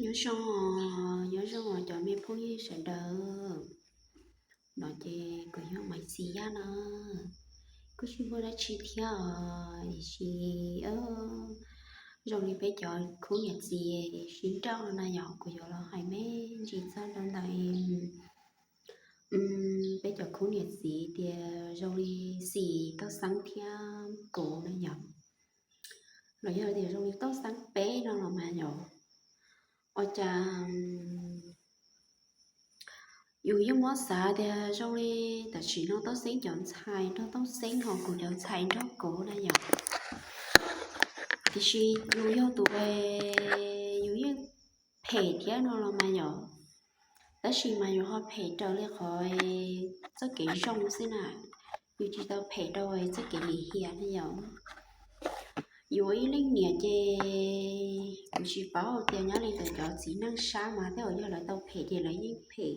Nyob zoo, nyob zoo os cov me phooj ywg sawv daws. No ces kuv yog Maiv Xis Yaj na. Kuj tsis muaj dab tsi thiab os, tiam sis zoo li peb cov khub niam txiv sib nrauj no na yom, kuv yuav los hais me ntsis txog rau ntawm peb cov khub niam txiv tias zoo li Xis, Toj Xeeb thiab kuv na yom. Los yog tias zoo li Toj Xeeb peb no los mas yom, ua cas yus yeej muab xav tias zoo li tam sim no Toj Xeeb cov ntxhais nrog Toj Xeeb, ho kuv cov ntxhais nrog kuv na yom. Tiam sis yus yog tus, yus yeej phem thiab no los mas yom, tab sis mas yus ho phem raws li qhov txoj kev zoo xwb na, yus tsis tau phem rau txoj kev lim hiam na yom. Yus ua ib leej niam ces kuv tsis paub tias nyob li ntawm cov txiv neej sab mas tej zaum yog lawv tau phem ces lawv yeej phem,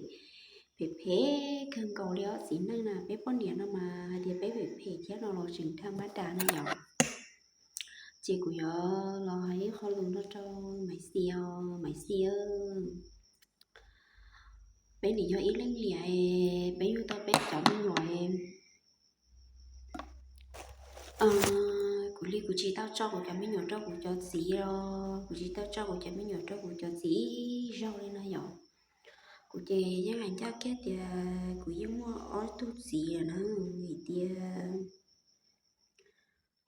phem phem kawg nkaus li os txiv neej na. Peb poj niam no mas hais tias peb phem phem thiab no los tseem thaj mab das na yom. Ces kuv yuav los hais ib qho lus no rau Maiv Xis os, Maiv Xis, peb nim yog ib leej niam, peb yug tau peb cov me nyuam, kuv li kuv tsis tau tso kuv cov me nyuam rau kuv cov txiv los kuv tsis tau tso kuv cov me nyuam rau kuv cov txiv ib zaug li no yom. Kuv ces yeej hais ncaj kiag tias kuv yeej muaj ob tug txiv lawm na, vim tias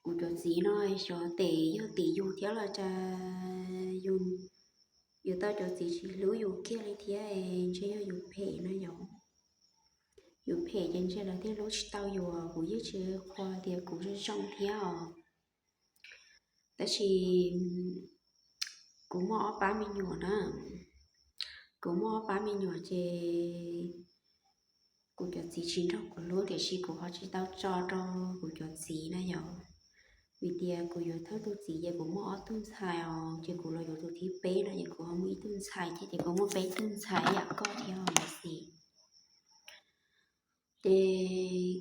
kuv cov txiv no xyov tes yog tim yus thiab los cas yus yuav tau cov txiv tsis hlub yus kiag li thiab, ntshe yog yus phem no yom. Yus phem ces ntshe lawv thiaj hlub tsis tau yus, kuv yeej tsis qhuas tias kuv zoo zoo thiab os. Tab sis kuv muaj ob pab me nyuam na, kuv muaj ob pab me nyuam ces kuv cov txiv tsis nrog kuv hlub tiam sis kuv ho tsis tau tso rau kuv cov txiv na yom. Vim tias kuv yuav thawj tug txiv ces kuv muaj ob tug ntxhais os, ces kuv los yuav tus thib peb no ces kuv ho muaj ib tug ntxhais thiab, ces kuv muaj peb tug ntxhais ib yam koj thiab Maiv Xis. Ces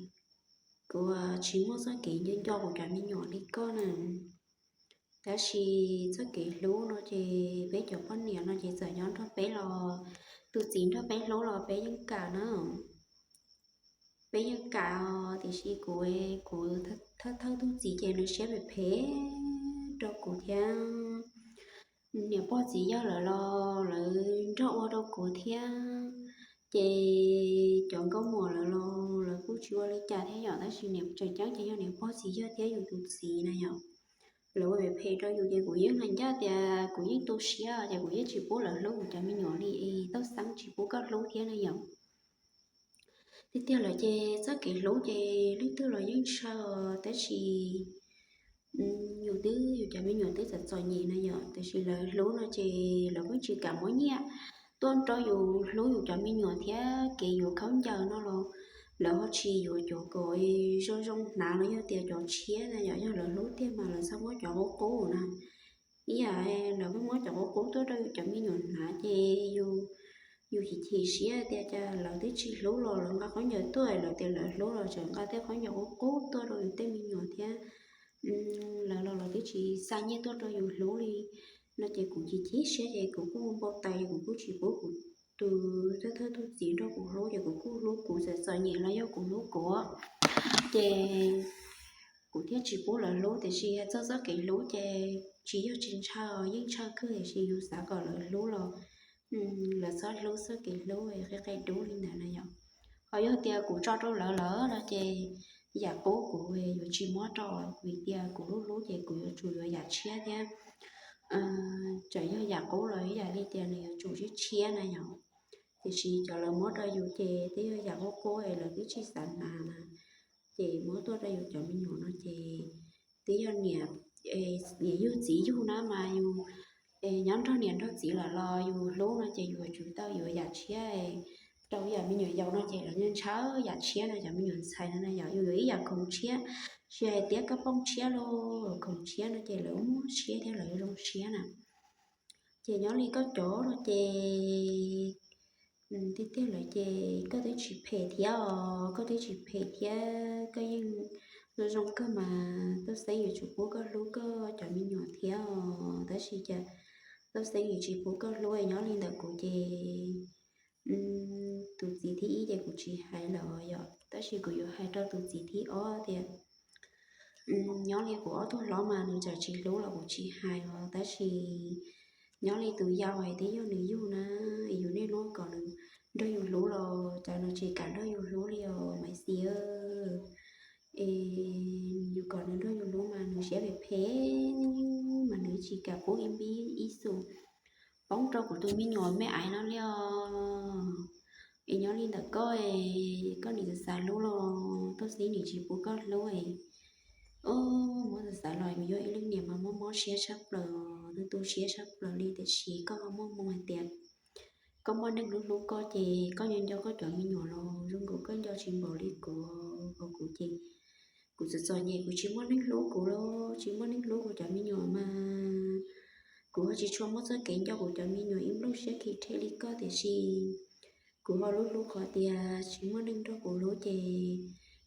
kuv tsis muaj txoj kev nco nco kuv cov me nyuam li koj na. Tab sis txoj kev hlub no ces peb cov poj niam no ces txawm nyob nrog peb los, tus txiv nrog peb hlub los peb yeej kam na. Peb yeej kam os, tiam sis kuv, kuv thawj thawj tug txiv ces nws siab phem phem rau kuv thiab. Niam pog txiv yawg lawv los lawv nrog ua rau kuv thiab, ces cov nkauj muam lawv los lawv kuj tsis ua li cas thiab yom, tab sis niam tseem ceeb ces yog niam pog txiv yawg thiab yus tus txiv na yom. Lawv ua phem phem rau yus ces kuv yeej hais ncaj tias kuv yeej tu siab ces kuv yeej tsis pub lawv hlub kuv cov me nyuam li es Toj Xeeb tsis pub koj hlub thiab na yom. Tiag tiag lawm ces txoj kev hlub ces leej twg los yeej ntshaw, tab sis yus twb, yus cov me nyuam twb txom txom nyem na yom, tiam sis lawv hlub no ces lawv kuj tsis kam muab nyiaj tuaj rau yus hlub yus cov me nyuam thiab kev yuav khaub ncaws no los lawv ho tsis yuav cov kom zoo zoo hnav los yog tias cov tshiab na yom, yog lawv hlub tiag mas lawv txhob muab cov qub qub na. Ib yam lawv muab cov qub qub tuaj rau yus cov me nyuam hnav ces yus chim chim siab tias cas lawv twb tsis hlub los lawv nqa khaub ncaws tuaj, lawv tias lawv hlub los tseem nqa tej khaub ncaws qub qub tuaj rau yus tej me nyuam thiab. Lawv los lawv twb tsis xa nyiaj tuaj rau yus hlub li no ces kuv chim chim siab ces kuv kuj npau taws ces kuv kuj tsis pub kuv tus thawj thawj tug txiv nrog kuv hlub ces kuv kuj hlub kuv txom txom nyem los yog kuv hlub kuv. Ces kuv thiaj tsis pub lawv hlub, tiam sis txog txoj kev hlub ces tsis yog tsis ntshaw, yeej ntshaw kawg, tiam sis yus xav kom lawv hlub los lawv txhob hlub txoj kev hlub qi qe dub li ntawd na yom. Ho yog tias kuv tso rau lawv lawm no ces yam qub kuv yuav tsis muab rau, vim tias kuv lub hlub ces kuv yuav tsum yuav yam tshiab thiab. Txawm yog yam qub los ib yam li tias nws yuav tsum tshiab tshiab na yom. Tiam sis cov lawv muab rau yus ces twb yog yam qub qub es lawv twb tsis xav hnav na. Ces muab tuaj rau yus cov me nyuam no ces twb yog niam, niam yug txiv yug na mas yus nyob nrog niam nrog txiv lawm los yus hlub no ces yus yuav tsum tau yuav yam tshiab rau yam me nyuam yaus no ces lawv ntshaw yam tshiab no, cov me nyuam ntxhais no na yom, yus yuav ib yam khoom tshiab, tsis hais tias koj poj tshiab los khoom tshiab no ces lawv muaj siab thiab lawv zoo siab na. Ces nyob li koj cov no ces tiag tiag lawm ces koj twb tsis phem thiab os, koj twb tsis phem thiab, koj yeej zoo zoo kawg mas, Toj Xeeb yuav tsum pub koj hlub koj cov me nyuam thiab os, tab sis cas Tauj Xeeb, nws tsis pub koj hlub, nyob li ntawm kuv ces tus txiv thib ib ces kuv tsis hais lawm yom, tab sis kuv yuav hais rau tus txiv thib ob tias nyob li kuv ob tug hlob mas nws txawm tsis hlub los kuv tsis hais os, tab sis nyob li tus yau es twb yog nws yug na, yus niaj hnub kom nws nrog yus hlub los cas nws tsis kam nrog yus hlub li os Maiv Xis. Es yus kom nws nrog yus hlub mas nws siab phem phem, mas nws tsis kam pub ib npib ib xus poob rau kuv tus me nyuam me aiv no li os. Es nyob li ntawm koj, koj nim xav hlub los Tauj Xeeb nim tsis pub koj hlub. Muab xav xav los yus yog ib leej niam mas mob mob siab tshaj plaws, tu tu siab tshaj plaws li, tiam sis koj ho muaj moo hais tias koj muaj neeg hlub hlub koj ces koj nco nco koj cov me nyuam los zoo nkaus koj nco tsis npaum li kuv. Kuv ces kuv txom txom nyem, kuv tsis muaj neeg hlub kuv los tsis muaj neeg hlub kuv cov me nyuam mas kuv ho tsis tshua muaj txoj kev nco kuv cov me nyuam ib nplooj siab khi rhe li koj, tiam sis kuv ho hlub hlub qhov tias tsis muaj neeg nrog kuv hlub ces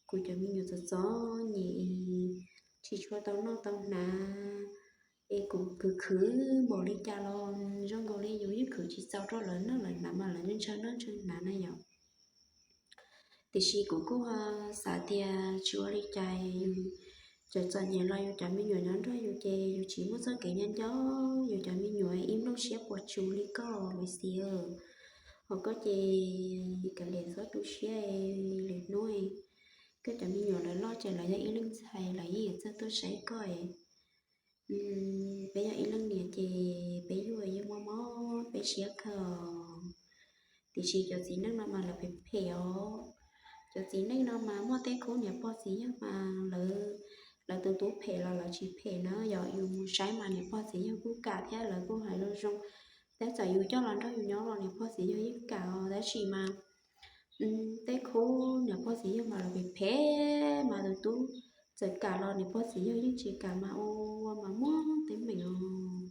kuv cov me nyuam txom txom nyem, tsis tshua tau noj tau hnav. Es kuv khwv khwv npaum li cas los zoo nkaus li yus yeej khwv tsis txaus rau lawv noj lawv hnav mas lawv ntshaw noj ntshaw hnav na yom. Tiam sis kuv kuj xav tias tsis ua li cas, yus txom txom nyem los yus cov me nyuam nyob nrog yus ces yus tsis muaj txoj kev nco nco yus cov me nyuam ib nplooj siab puas tsus li koj Maiv Xis. Ho koj ces kav liam txhob tu siab, lwm hnub koj cov me nyuam lawv loj ces lawv yog ib leej ntxhais lawv yeej yuav txawj tuaj saib koj. Peb yog ib leej niam ces peb yuav yeej mob mob peb siab kawg. Tiam sis cov txiv neej no mas lawv phem phem os. Cov txiv neej no mas muaj tej khub niam pog txiv yawg mas lawv, lawv tus tub phem los lawv tsis phem na, yog yus mus saib mas niam pog txiv yawg kuj kam thiab lawv kuj hais lus zoo. Tab txawm yus coj los nrog yus nyob los niam pog txiv yawg yeej kam os, tab sis mas tej khub niam pog txiv yawg mas lawv phem phem mas tus tub txawm kam los niam pog txiv yawg yeej tsis kam mas ua mas muaj teeb meem os.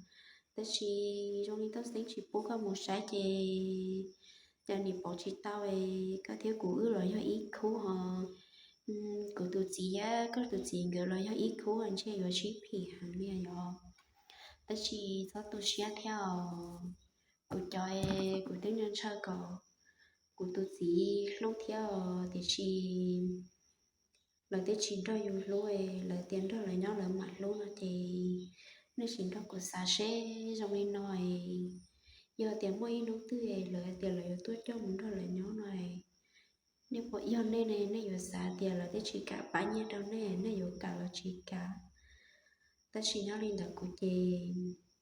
Tab sis zoo li Tauj Xeeb tsis pub koj mus saib ces cas nim pauv tsis tau, koj thiab kuv wb los yog ib khub ho. Kuv tus txiv thiab koj tus txiv nkawd los yog ib khub ntshe yuav sib phim heev li yom. Tab sis txhob tu siab thiab os. Kuv cov, kuv twb ntshaw kom kuv tus txiv hlub thiab os, tiam sis lawv twb tsis nrog yus hlub, lawv tias nrog lawv nyob lawv mam hlub no ces nej sim nrog kuv xav seb zoo li no, yog tias muaj ib hnub twg lawv tias lawv yuav tuaj coj mus nrog lawv nyob no, nej puas, yog nej ne nej yuav xav tias lawv twb tsis kam pab nyiaj rau nej, nej yuav kam los tsis kam? Tab sis nyob li ntawd kuv ces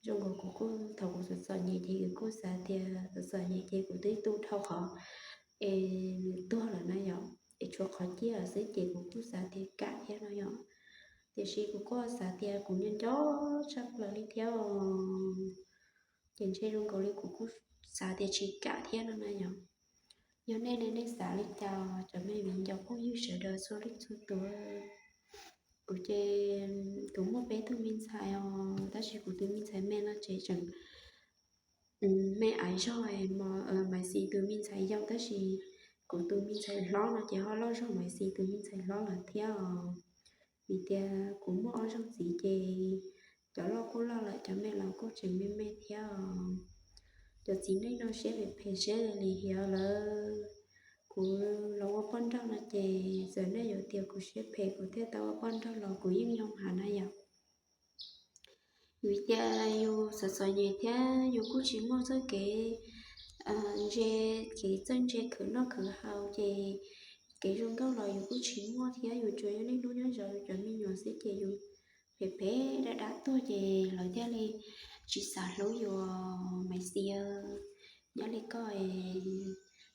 zoo nkaus kuv kuj, thaum kuv txom txom nyem ces kuv kuj xav tias txom txom nyem ces kuv twb tu dhau qhov es nws tuag lawm na yom, es tshuav qhov ciaj xwb ces kuv kuj xav tias kam thiab no yom. Tiam sis kuv kuj xav tias kuv nco nco tshaj plaws li thiab os. Ces ntshe zoo nkaus li kuv kuj xav tias tsis kam thiab no na yom. Yog nej ne nej xav li cas cov me viv ncaus phooj ywg sawv daws txhua leej txhua tus? Kuv ces kuv muaj peb tug me ntxhais os, tab sis kuv tus me ntxhais me no ces tseem me aiv zog Maiv Xis tus me ntxhais yau, tab sis kuv tus me ntxhais hlob no ces ho loj zog Maiv Xis tus me ntxhais hlob lawm thiab os. Vim tias kuv muaj ob zaug txiv ces cov loj kuj loj lawm, cov me los kuj tseem me me thiab os. Cov txiv neej no siab phem phem siab lim hiam lawm. Kuv los ua poj nrauj no ces txawm nej yuav tias kuv siab phem kuv thiaj tau ua poj nrauj los kuv yeej yoo heev na yom. Vim tias yus txom txom nyem thiab yus kuj tsis muaj txoj kev ntse, kev txawj ntse khwv noj khwv haus ces kev zoo nkauj los yus kuj tsis muaj thiab, yus tsuas yog niaj hnub nyob zov yus cov me nyuam xwb ces yus phem phem dab dab tuag ces lawv thiaj li tsis xav hlub yus Maiv Xis. Nyob li koj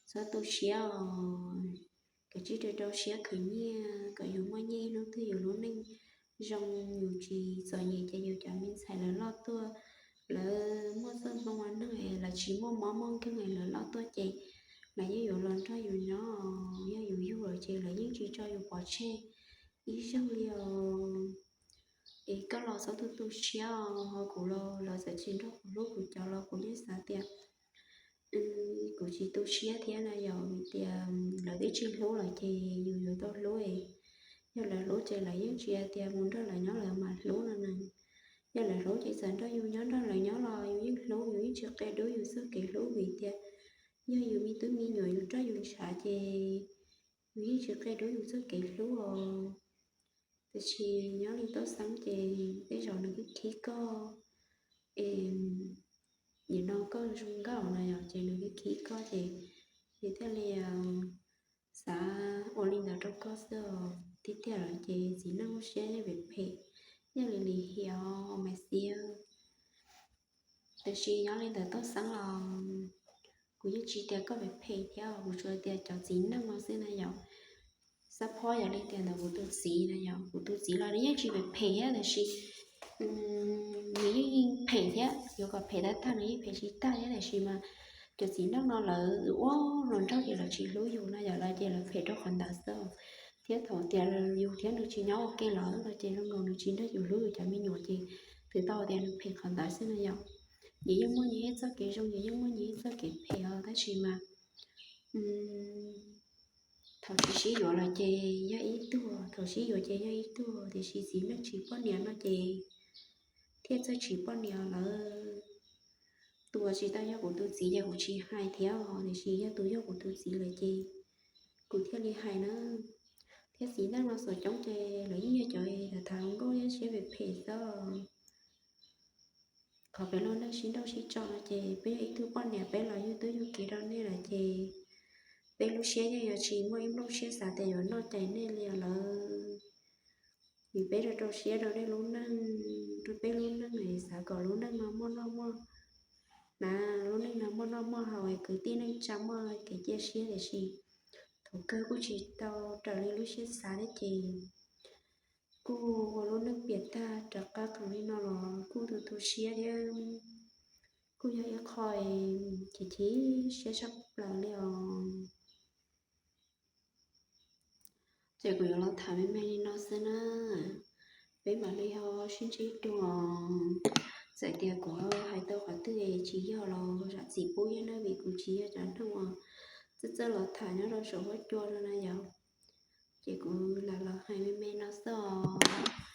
txhob tu siab os, kom tsij rau rau siab khwv nyiaj kom yus muaj nyiaj ib hnub twg yus lub neej zoo, yus tsis txom nyem ces yus cov me ntxhais lawv loj tuaj, lawv muaj txoj hmoo ua neeg es lawv tsis muaj mob muaj nkeeg es lawv loj tuaj ces lawv yeej yuav los nrog yus nyob, yog yus yug lawm ces lawv yeej tsis tso yus pov tseg ib zaug li os. Es koj los txhob tu tu siab os, kuv los lawv txawm tsis nrog kuv hlub kuv cov los kuv yeej xav tias kuv tsis tu siab thiab na yom, vim tias lawv twb tsis hlub lawm ces yus yuav tau hlub. Yog lawv hlub ces lawv yeej tsis hais tias mus nrog lawv nyob lawv mam hlub no na. Yog lawv hlub ces txawm nrog yus nyob nrog lawv nyob los yus yeej hlub, qia dub yus txoj kev hlub vim tias yog yus me tub me nyuam yus roj yus ntshav ces yus yeej tsis qia dub yus txoj kev hlub os. Tiam sis nyob li Tooj Xeeb ces tej zaum nws kuj khib koj, es nim no koj zoo nkauj no yom, ces nws kuj khib koj ces nws thiaj li xav ua li ntawd rau koj xwb os. Tiag tiag lawm ces txiv neej lub siab yeej phem phem, yeej li lim hiam mas xiab. Tiam sis nyob li ntawd Tooj Xeeb los kuv yeej tsis tias koj phem phem thiab, kuv tsuas tias cov txiv neej no xwb na yom. Xab phob yog li tias ntawm kuv tus txiv na yom, kuv tus txiv los nws yeej tsis phem phem thiab tiam sis nws yeej phem thiab, yuav kom phem tag tag nws yeej phem tsis tag thiab, tiam sis mas cov txiv neej no lawv ua hluas nraug ces lawv tsis hlub yus no yom, lawv ces lawv phem rau qhov ntawd xwb. Thiab thaum tias yus thiab nws tsis nyob ua ke lawm no ces zoo nkaus nws tsis nrog yus hlub yus cov me nyuam ces twb tau tias nws phem qhov ntawd xwb no yom. Nyias yeej muaj nyias ib txoj kev zoo, nyias yeej muaj nyias ib txoj kev phem os, tab sis mas thaum tsis sib yuav los ces yog ib tug, thaum sib yuav ces yog ib tug, tiam sis txiv neej tsis poj niam no ces thiaj txawj tsis poj niam lawm. Tus uas tsis tau yog kuv tus txiv ces kuv tsis hais thiab, tiam sis yog tus yog kuv tus txiv lawm ces kuv thiaj li hais na. Thiab txiv neej no xav coob ces lawv yeej yog cov tham hluas nkauj thiab siab phem phem xwb. Qhov peb lub neej sib nrauj sib tso no ces peb yog ib tug poj niam peb los yug tub yug kiv rau nej lawm ces peb lub siab yeej yuav tsis muaj ib nplooj siab xav tias yuav noj cais nej li lawm. Vim peb rau rau siab rau nej lub neej, rau peb lub neej es xav kom lub neej no muaj noj muaj, na, lub neej no muaj noj muaj haus, kwv tij neej tsa muaj kev cia siab, tiam sis thaum kawg kuj tsis tau raws li lub siab xav thiab ces kuj ua lub neej piam tag rov qab khoom li no los kuj tu tu siab thiab, kuj yog ib qho chim chim siab tshaj plaws li os. Ces kuv yuav los tham me me li no xwb na, peb mam li ho sib ntsib dua. Txawm tias kuv hais tau qhov twg tsis yog los zam txim pub thiab na, vim kuv tsis yog cov neeg uas txawj txawj los tham nyob rau saum huab cua no na yom. Ces kuv lam los hais me me no xwb os.